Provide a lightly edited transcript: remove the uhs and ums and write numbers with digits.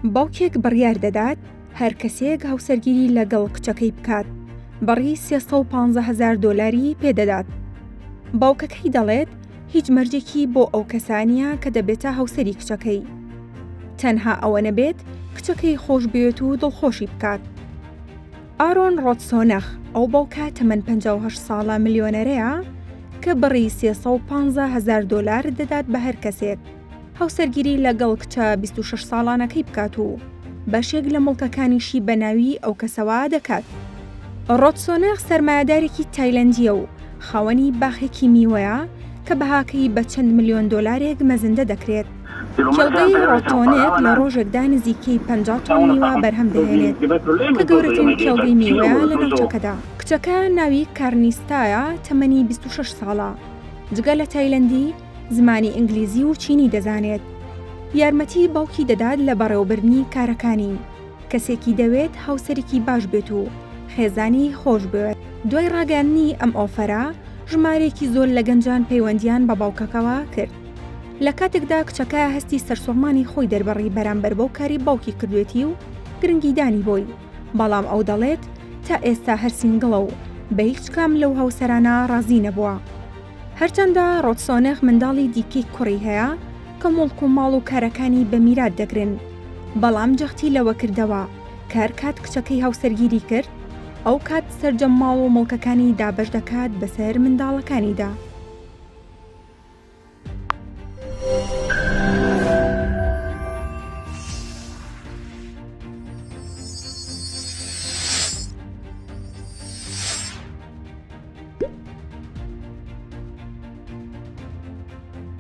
باوکێک بڕیار دەدات هەر کەسێک هاوسەرگیری لەگەڵ کچەکەی بکات بڕی 315 هەزار دۆلاری پێدەدات. باوکەکەی دەڵێت هیچ مەرجێکی بۆ ئەو کەسە نییە کە دەبێتە هاوسەری کچەکەی. تەنها ئەوە نەبێت کچەکەی خۆش بوێت و دڵخۆشی بکات. ئارۆن ڕۆتسۆنەخ، ئەو باوکە تەمەن 58 ساڵە ملیۆنەرەیە کە بڕی 315 هەزار دۆلار دەدات بە هەر کەسێک هاوسەرگیری لەگەڵ کچە 26 ساڵانەکەی بکات و بەشێک لە موڵکەکانیشی بە ناوی ئەو کەسەوە دەکات. ڕۆتسۆنەخ سەرمایەدارێکی تایلەندییە و خاوەنی باخێکی میوەیە کە بەهاکەی بە چەند ملیۆن دۆلارێک مەزندە دەکرێت. کێڵگەی ڕۆتۆنێک لە ڕۆژێکدا نزیکەی 50 تۆن میوە بەرهەم دەهێنێت، کە گەورەترین کێڵگەی میوەیە لە ناوچەکەدا. کچەکە ناوی کارنیستایە، تەمەنی 26 ساڵە، جگە لە تایلەندی، زمانی ئینگلیزی و چینی دەزانێت. یارمەتی باوکی دەدات لە بەڕێوەبردنی کارەکانی. کەسێکی دەوێت هاوسەرێکی باش بێت و خێزانی خۆش بوێت. دوای ڕاگەیاندنی ئەم ئۆفەرە، ژمارەیەکی زۆر لە گەنجان پەیوەندییان بە باوکەکەوە کرد. لە کاتێکدا کچەکە هەستی سەرسوڕمانی خۆی دەربڕی بەرامبەر بەو کارەی باوکی کردوێتی و گرنگیدانی بۆی، بەڵام ئەو دەڵێت تا ئێستا هەر سینگڵە و بە هیچ کام لەو هاوسەرانە ڕازی نەبووە. هەرچەندە ڕۆتسۆنخ منداڵی دیکەی کوڕی هەیە کە موڵک و ماڵ و کارەکانی بە میرات دەگرن، بەڵام جەختی لەوە کردەوە کە هەرکات کچەکەی هاوسەرگیری کرد، ئەوکات سەرجەم ماڵ و موڵکەکانی دابەش دەکات بەسەر منداڵەکانیدا.